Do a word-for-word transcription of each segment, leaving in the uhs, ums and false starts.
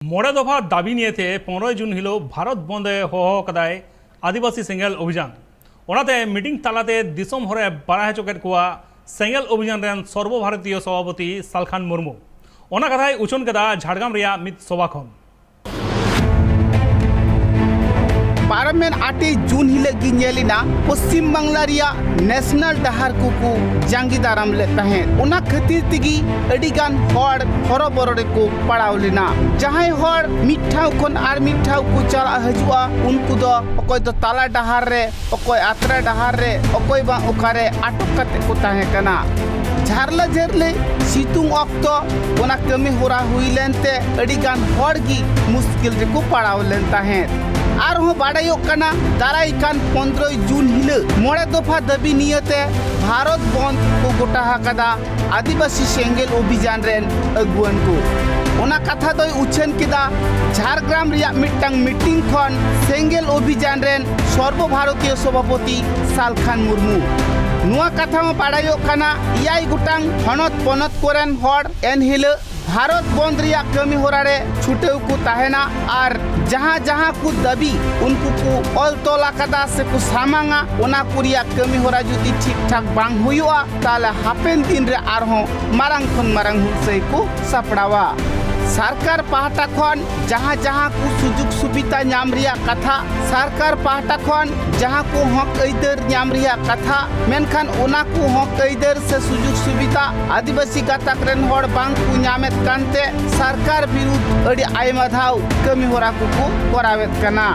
ᱢᱚᱬᱮ ᱫᱚᱯᱷᱟ ᱫᱟᱹᱵᱤ ᱱᱤᱭᱮᱛᱮ ᱯᱚᱱᱨᱚᱭ ᱡᱩᱱ ᱦᱤᱞᱳᱜ ᱵᱷᱟᱨᱚᱛ ᱵᱚᱱᱫ ᱮ ᱦᱚᱦᱚ ᱟᱠᱟᱫᱟᱭ ᱟᱹᱫᱤᱵᱟᱹᱥᱤ ᱥᱮᱸᱜᱮᱞ ᱚᱵᱷᱤᱡᱟᱱ᱾ ᱚᱱᱟᱛᱮ ᱢᱤᱴᱤᱝ ᱛᱟᱞᱟᱛᱮ ᱫᱤᱥᱚᱢ ᱦᱚᱲᱮ ᱵᱟᱲᱟᱭ ᱦᱚᱪᱚ ᱠᱮᱫ ᱠᱚᱣᱟ ᱥᱮᱸᱜᱮᱞ ᱚᱵᱷᱤᱡᱟᱱ ᱨᱮᱱ ᱥᱚᱨᱵᱚ ᱵᱷᱟᱨᱚᱛᱤᱭᱚ ᱥᱚᱵᱷᱟᱯᱚᱛᱤ ᱥᱟᱞᱠᱷᱟᱱ ᱢᱩᱨᱢᱩ᱾ ᱚᱱᱟ ᱠᱟᱛᱷᱟᱭ ᱩᱪᱷᱟᱹᱱ ᱠᱮᱫᱟ ᱡᱷᱟᱲᱜᱨᱟᱢ ᱨᱮᱭᱟᱜ ᱢᱤᱫ ᱥᱚᱵᱷᱟ ᱠᱷᱚᱱ᱾ ᱯᱟᱨᱚᱢᱮᱱ ᱟᱴᱮᱭ ᱡᱩᱱ ᱦᱤᱞᱳᱜ ᱜᱮ ᱧᱮᱞ ᱮᱱᱟ ᱯᱚᱥᱪᱤᱢ ᱵᱟᱝᱞᱟ ᱨᱮᱭᱟᱜ ᱱᱮᱥᱱᱟᱞ ᱰᱟᱦᱟᱨ ᱠᱚᱠᱚ ᱡᱟᱸᱜᱮ ᱫᱟᱨᱟᱢ ᱞᱮᱫ ᱛᱟᱦᱮᱸᱫ᱾ ᱚᱱᱟ ᱠᱷᱟᱹᱛᱤᱨ ᱛᱮᱜᱮ ᱟᱹᱰᱤ ᱜᱟᱱ ᱦᱚᱲ ᱦᱚᱨᱚᱵᱚᱨᱚ ᱨᱮᱠᱚ ᱯᱟᱲᱟᱣ ᱞᱮᱱᱟ᱾ ᱡᱟᱦᱟᱸᱭ ᱦᱚᱲ ᱢᱤᱫ ᱴᱷᱟᱶ ᱠᱷᱚᱱ ᱟᱨ ᱢᱤᱫ ᱴᱷᱟᱶ ᱠᱚ ᱪᱟᱞᱟᱜ ᱦᱤᱡᱩᱜᱼᱟ, ᱩᱱᱠᱩ ᱫᱚ ᱚᱠᱚᱭ ᱫᱚ ᱛᱟᱞᱟ ᱰᱟᱦᱟᱨ ᱨᱮ, ᱚᱠᱚᱭ ᱟᱛᱨᱟ ᱰᱟᱦᱟᱨ ᱨᱮ, ᱚᱠᱚᱭ ᱵᱟᱝ ᱚᱠᱟᱨᱮ ᱟᱴᱚᱠ ᱠᱟᱛᱮ ᱠᱚ ᱛᱟᱦᱮᱸ ᱠᱟᱱᱟ᱾ ᱡᱷᱟᱨᱞᱟ ᱡᱷᱟᱹᱨᱞᱤ ᱥᱤᱛᱩᱝ ᱚᱠᱛᱚ ᱚᱱᱟ ᱠᱟᱹᱢᱤ ᱦᱚᱨᱟ ᱦᱩᱭ ᱞᱮᱱᱛᱮ ᱟᱹᱰᱤ ᱜᱟᱱ ᱦᱚᱲ ᱜᱮ ᱢᱩᱥᱠᱤᱞ ᱨᱮᱠᱚ ᱯᱟᱲᱟᱣ ᱞᱮᱱ ᱛᱟᱦᱮᱸᱫ᱾ ᱟᱨᱦᱚᱸ ᱵᱟᱰᱟᱭᱚᱜ ᱠᱟᱱᱟ, ᱫᱟᱨᱟᱭ ᱠᱟᱱ ᱯᱚᱱᱨᱚᱭ ᱡᱩᱱ ᱦᱤᱞᱳᱜ ᱢᱚᱬᱮ ᱫᱚᱯᱷᱟ ᱫᱟᱹᱵᱤ ᱱᱤᱭᱟᱹᱛᱮ ᱵᱷᱟᱨᱚᱛ ᱵᱚᱱᱫ ᱠᱚ ᱜᱚᱴᱟ ᱟᱠᱟᱫᱟ ᱟᱹᱫᱤᱵᱟᱹᱥᱤ ᱥᱮᱸᱜᱮᱞ ᱚᱵᱷᱤᱡᱟᱱ ᱨᱮᱱ ᱟᱹᱜᱩᱣᱟᱹᱱ ᱠᱚ᱾ ᱚᱱᱟ ᱠᱟᱛᱷᱟ ᱫᱚᱭ ᱩᱪᱷᱟᱹᱱ ᱠᱮᱫᱟ ᱡᱷᱟᱲᱜᱨᱟᱢ ᱨᱮᱭᱟᱜ ᱢᱤᱫᱴᱟᱝ ᱢᱤᱴᱤᱝ ᱠᱷᱚᱱ ᱥᱮᱸᱜᱮᱞ ᱚᱵᱷᱤᱡᱟᱱ ᱨᱮᱱ ᱥᱚᱨᱵᱚ ᱵᱷᱟᱨᱚᱛᱤᱭᱚ ᱥᱚᱵᱷᱟᱯᱚᱛᱤ ᱥᱟᱞᱠᱷᱟᱱ ᱢᱩᱨᱢᱩ᱾ ᱱᱚᱣᱟ ᱠᱟᱛᱷᱟ ᱦᱚᱸ ᱵᱟᱰᱟᱭᱚᱜ ᱠᱟᱱᱟ, ᱮᱭᱟᱭ ᱜᱚᱴᱟᱝ ᱦᱚᱱᱚᱛ ᱯᱚᱱᱚᱛ ᱠᱚᱨᱮᱱ ᱦᱚᱲ ᱮᱱᱦᱤᱞᱳᱜ ᱵᱷᱟᱨᱚᱛ ᱵᱚᱱᱫ ᱨᱮᱭᱟᱜ ᱠᱟᱹᱢᱤ ᱦᱚᱨᱟ ᱨᱮ ᱪᱷᱩᱴᱟᱹᱣ ᱠᱚ ᱛᱟᱦᱮᱱᱟ ᱟᱨ ᱡᱟᱦᱟᱸ ᱡᱟᱦᱟᱸ ᱠᱚ ᱫᱟᱹᱵᱤ ᱩᱱᱠᱩ ᱠᱚ ᱚᱞ ᱛᱚᱞ ᱟᱠᱟᱫᱟ ᱥᱮ ᱠᱚ ᱥᱟᱢᱟᱝᱟ, ᱚᱱᱟ ᱠᱚ ᱨᱮᱭᱟᱜ ᱠᱟᱹᱢᱤ ᱦᱚᱨᱟ ᱡᱩᱫᱤ ᱴᱷᱤᱠ ᱴᱷᱟᱠ ᱵᱟᱝ ᱦᱩᱭᱩᱜᱼᱟ, ᱛᱟᱦᱞᱮ ᱦᱟᱯᱮᱱ ᱫᱤᱱ ᱨᱮ ᱟᱨᱦᱚᱸ ᱢᱟᱨᱟᱝ ᱠᱷᱚᱱ ᱢᱟᱨᱟᱝ ᱦᱩᱞᱥᱟᱹᱭ ᱠᱚ ᱥᱟᱯᱲᱟᱣᱟ᱾ ᱥᱚᱨᱠᱟᱨ ᱯᱟᱦᱴᱟ ᱠᱷᱚᱱ ᱡᱟᱦᱟᱸ ᱡᱟᱦᱟᱸ ᱠᱚ ᱥᱩᱡᱳᱜᱽ ᱥᱩᱵᱤᱫᱷᱟ ᱧᱟᱢ ᱨᱮᱭᱟᱜ ᱠᱟᱛᱷᱟ, ᱥᱚᱨᱠᱟᱨ ᱯᱟᱦᱴᱟ ᱠᱷᱚᱱ ᱡᱟᱦᱟᱸ ᱠᱚ ᱦᱚᱠ ᱟᱹᱭᱫᱟᱹᱨ ᱧᱟᱢ ᱨᱮᱭᱟᱜ ᱠᱟᱛᱷᱟ, ᱢᱮᱱᱠᱷᱟᱱ ᱚᱱᱟ ᱠᱚ ᱦᱚᱠ ᱟᱹᱭᱫᱟᱹᱨ ᱥᱮ ᱥᱩᱡᱳᱜᱽ ᱥᱩᱵᱤᱫᱷᱟ ᱟᱹᱫᱤᱵᱟᱹᱥᱤ ᱜᱟᱛᱟᱠ ᱨᱮᱱ ᱦᱚᱲ ᱵᱟᱝ ᱠᱚ ᱧᱟᱢᱮᱫ ᱠᱟᱱᱛᱮ ᱥᱚᱨᱠᱟᱨ ᱵᱤᱨᱩᱫᱷ ᱟᱹᱰᱤ ᱟᱭᱢᱟ ᱫᱷᱟᱣ ᱠᱟᱹᱢᱤ ᱦᱚᱨᱟ ᱠᱚᱠᱚ ᱠᱚᱨᱟᱣᱮᱫ ᱠᱟᱱᱟ᱾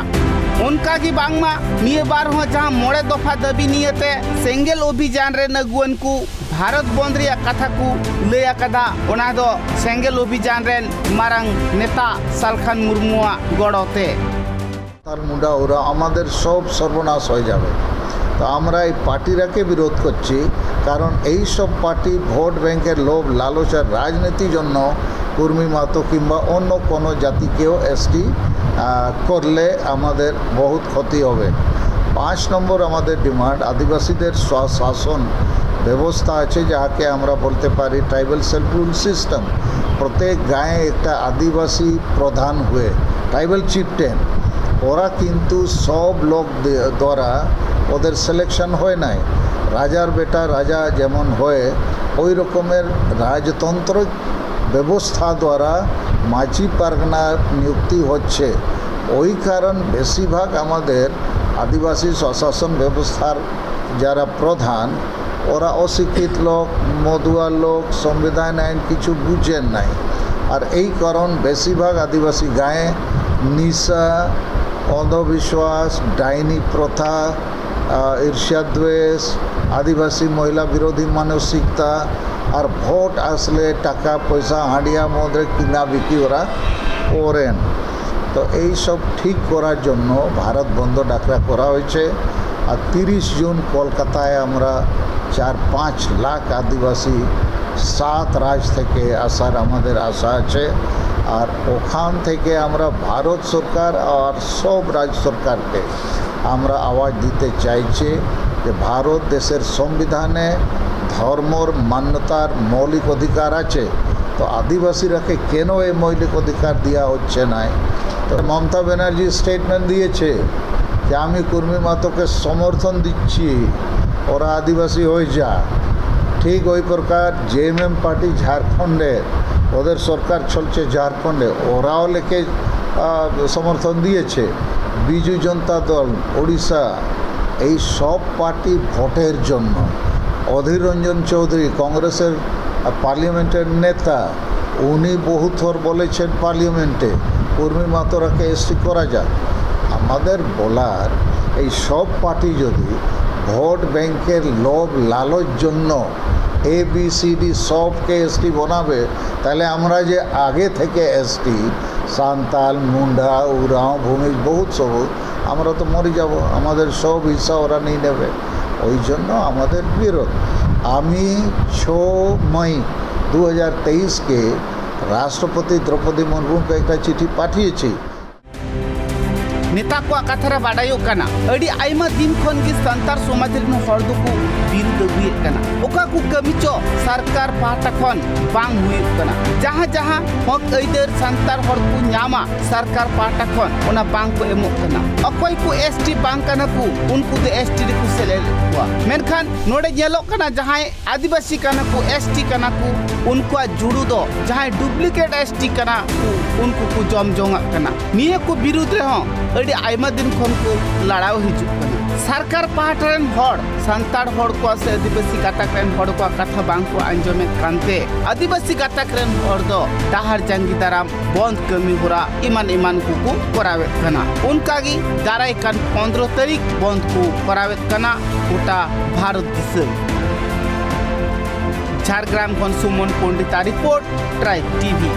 ᱚᱱᱠᱟ ᱜᱮ ᱵᱟᱝᱢᱟ ᱱᱤᱭᱟᱹ ᱵᱟᱨ ᱦᱚᱸ ᱡᱟᱦᱟᱸ ᱢᱚᱬᱮ ᱫᱚᱯᱷᱟ ᱫᱟᱹᱵᱤ ᱱᱤᱭᱟᱹᱛᱮ ᱥᱮᱸᱜᱮᱞ ᱚᱵᱷᱤᱡᱟᱱ ᱨᱮᱱ ᱟᱹᱜᱩᱣᱟᱹᱱ ᱠᱚ ᱵᱷᱟᱨᱚᱛ ᱵᱚᱱᱫ ᱨᱮᱭᱟᱜ ᱠᱟᱛᱷᱟ ᱠᱚ ᱞᱟᱹᱭ ᱟᱠᱟᱫᱟ, ᱚᱱᱟ ᱫᱚ ᱥᱮᱸᱜᱮᱞ ᱚᱵᱷᱤᱡᱟᱱ ᱨᱮᱱ ᱢᱟᱨᱟᱝ ᱱᱮᱛᱟ ᱥᱟᱞᱠᱷᱟᱱ ᱢᱩᱨᱢᱩᱣᱟᱜ ᱜᱚᱲᱚ ᱛᱮ᱾ তার মুন্ডা ওরা আমাদের সব সর্বনাশ হয়ে যাবে। তো আমরা এই পার্টিরাকে বিরোধ করছি, কারণ এই সব পার্টি ভোট ব্যাংকের লোভ লালসের রাজনীতির জন্য কুর্মী মাতো কিংবা অন্য কোনো জাতিকেও এসটি করলে আমাদের বহুত ক্ষতি হবে। পাঁচ নম্বর আমাদের ডিমান্ড, আদিবাসীদের স্বশাসন ব্যবস্থা আছে, যাহাকে আমরা বলতে পারি ট্রাইবাল সেলফ রুল সিস্টেম। প্রত্যেক গাঁয়ে একটা আদিবাসী প্রধান হয়ে, ট্রাইবাল চিফটেন, ওরা কিন্তু সব লোক দে- দ্বারা ওদের সিলেকশন হয় নাই। রাজার বেটা রাজা যেমন হয়, ওই রকমের রাজতন্ত্র ব্যবস্থা দ্বারা মাঝি পারগানা নিযুক্তি হচ্ছে। ওই কারণ বেশিরভাগ আমাদের আদিবাসী স্বশাসন ব্যবস্থার যারা প্রধান, ওরা অশিক্ষিত লোক, মদুয়া লোক, সংবিধান আইন কিছু বুঝেন নাই। আর এই কারণ বেশিরভাগ আদিবাসী গাঁয়ে নিশা, অন্ধবিশ্বাস, ডাইনি প্রথা, আহ, ঈর্ষ্যাদ্বেষ, আদিবাসী মহিলা বিরোধী মানসিকতা, আর ভোট আসলে টাকা পয়সা হাঁড়িয়া মদরে কিনা বিকি ওরা করেন। তো এই সব ঠিক করার জন্য ভারত বন্ধ ডাকরা করা হয়েছে। আর তিরিশ জুন কলকাতায় আমরা চার পাঁচ লাখ আদিবাসী সাত রাজ থেকে আসার আমাদের আশা আছে। আর ওখান থেকে আমরা ভারত সরকার আর সব রাজ্য সরকারকে আমরা আওয়াজ দিতে চাইছি যে ভারত দেশের সংবিধানে ধর্মর মান্যতার মৌলিক অধিকার আছে, তো আদিবাসীরাকে কেন এই মৌলিক অধিকার দেওয়া হচ্ছে না? তো মমতা ব্যানার্জি স্টেটমেন্ট দিয়েছে যে আমি কুর্মী মাতোকে সমর্থন দিচ্ছি, ওরা আদিবাসী হয়ে যা। ঠিক ওই প্রকার জেএমএম পার্টি ঝাড়খণ্ডে, ওদের সরকার চলছে ঝাড়খণ্ডে, ওরাও লেখে আহ, সমর্থন দিয়েছে। বিজু জনতা দল, ওড়িশা, এই সব পার্টি ভোটের জন্য। অধীর রঞ্জন চৌধুরী, কংগ্রেসের আহ, পার্লামেন্টের নেতা, উনি বহু থর বলেছেন পার্লামেন্টে, কুর্মী মাতোরাকে এসটি করা যাক। আমাদের বলার, এই সব পার্টি যদি ভোট ব্যাংকের লোভ লালচ জন্য এবিসিডি সবকে এসটি বানাবে, তাহলে আমরা যে আগে থেকে এসটি, সান্তাল, মুন্ডা, উরাঁও, ভূমিজ, বহুত সব, আমরা তো মরে যাব, আমাদের সব হিসা ওরা নিয়ে নেবে। ওই জন্য আমাদের বিরোধ। আমি ছ মে দু হাজার তেইশকে রাষ্ট্রপতি দ্রৌপদী মুর্মুকে একটা চিঠি পাঠিয়েছি। ᱱᱮᱛᱟ ᱠᱚᱣᱟᱜ ᱠᱟᱛᱷᱟ ᱨᱮ ᱵᱟᱰᱟᱭᱚᱜ ᱠᱟᱱᱟ, ᱟᱹᱰᱤ ᱟᱭᱢᱟ ᱫᱤᱱ ᱠᱷᱚᱱ ᱜᱮ ᱥᱟᱱᱛᱟᱲ ᱥᱚᱢᱟᱡᱽ ᱨᱮᱱ ᱦᱚᱲ ᱫᱚᱠᱚ ᱵᱤᱨᱩᱫᱷ ᱟᱹᱜᱩᱭᱮᱫ ᱠᱟᱱᱟ᱾ ᱚᱠᱟ ᱠᱚ ᱠᱟᱹᱢᱤ ᱪᱚ ᱥᱚᱨᱠᱟᱨ ᱯᱟᱦᱴᱟ ᱠᱷᱚᱱ ᱵᱟᱝ ᱦᱩᱭᱩᱜ ᱠᱟᱱᱟ᱾ ᱡᱟᱦᱟᱸ ᱡᱟᱦᱟᱸ ᱦᱚᱠ ᱟᱹᱭᱫᱟᱹᱨ ᱥᱟᱱᱛᱟᱲ ᱦᱚᱲ ᱠᱚ ᱧᱟᱢᱟ ᱥᱚᱨᱠᱟᱨ ᱯᱟᱦᱴᱟ ᱠᱷᱚᱱ, ᱚᱱᱟ ᱵᱟᱝ ᱠᱚ ᱮᱢᱚᱜ ᱠᱟᱱᱟ᱾ ᱚᱠᱚᱭ ᱠᱚ ᱮᱥ ᱴᱤ ᱵᱟᱝ ᱠᱟᱱᱟ ᱠᱚ, ᱩᱱᱠᱩ ᱫᱚ ᱮᱥ ᱴᱤ ᱨᱮᱠᱚ ᱥᱮᱞᱮᱫ ᱠᱚᱣᱟ᱾ ᱢᱮᱱᱠᱷᱟᱱ ᱱᱚᱰᱮ ᱧᱮᱞᱚᱜ ᱠᱟᱱᱟ, ᱡᱟᱦᱟᱸᱭ ᱟᱹᱫᱤᱵᱟᱹᱥᱤ ᱠᱟᱱᱟ ᱠᱚ, ᱮᱥ ᱴᱤ ᱠᱟᱱᱟ ᱠᱚ, ᱩᱱᱠᱩᱣᱟᱜ ᱡᱩᱲᱩ ᱫᱚ ᱡᱟᱦᱟᱸᱭ ᱰᱩᱯᱞᱤᱠᱮᱴ ᱮᱥ ᱴᱤ ᱠᱟᱱᱟ ᱠᱚ, ᱩᱱᱠᱩ ᱠᱚ ᱡᱚᱢ ᱡᱚᱝᱟᱜ ᱠᱟᱱᱟ᱾ ᱱᱤᱭᱟᱹ ᱠᱚ ᱵᱤᱨᱩᱫᱽ ᱨᱮᱦᱚᱸ ᱟᱹᱰᱤ ᱟᱭᱢᱟ ᱫᱤᱱ ᱠᱷᱚᱱ ᱠᱚ ᱞᱟᱲᱟᱣ ᱦᱤᱡᱩᱜ ᱠᱟᱱᱟ᱾ ᱥᱚᱨᱠᱟᱨ ᱯᱟᱦᱴᱟ ᱨᱮᱱ ᱦᱚᱲ ᱥᱟᱱᱛᱟᱲ ᱦᱚᱲ ᱠᱚᱣᱟᱜ ᱥᱮ ᱟᱹᱫᱤᱵᱟᱹᱥᱤ ᱜᱟᱛᱟᱠ ᱨᱮᱱ ᱦᱚᱲ ᱠᱚᱣᱟᱜ ᱠᱟᱛᱷᱟ ᱵᱟᱝ ᱠᱚ ᱟᱸᱡᱚᱢᱮᱫ ᱠᱟᱱᱛᱮ, ᱟᱹᱫᱤᱵᱟᱹᱥᱤ ᱜᱟᱛᱟᱠ ᱨᱮᱱ ᱦᱚᱲ ᱫᱚ ᱰᱟᱦᱟᱨ ᱡᱟᱸᱜᱤ ᱫᱟᱨᱟᱢ, ᱵᱚᱱᱫ ᱠᱟᱹᱢᱤ ᱦᱚᱨᱟ ᱮᱢᱟᱱ ᱮᱢᱟᱱ ᱠᱚᱠᱚ ᱠᱚᱨᱟᱣᱮᱫ ᱠᱟᱱᱟ᱾ ᱚᱱᱠᱟᱜᱮ ᱫᱟᱨᱟᱭ ᱠᱟᱱ ᱯᱚᱱᱫᱽᱨᱚ ᱛᱟᱹᱨᱤᱠᱷ ᱵᱚᱱᱫ ᱠᱚ ᱠᱚᱨᱟᱣᱮᱫ ᱠᱟᱱᱟ ᱜᱚᱴᱟ ᱵᱷᱟᱨᱚᱛ ᱫᱤᱥᱚᱢ᱾ ᱡᱷᱟᱲᱜᱨᱟᱢ ᱠᱷᱚᱱ ᱥᱩᱢᱚᱱ ᱯᱚᱱᱰᱤᱛᱟᱜ ᱨᱤᱯᱳᱨᱴ, ᱴᱨᱟᱭᱤᱵᱽ ᱴᱤ ᱵᱷᱤ᱾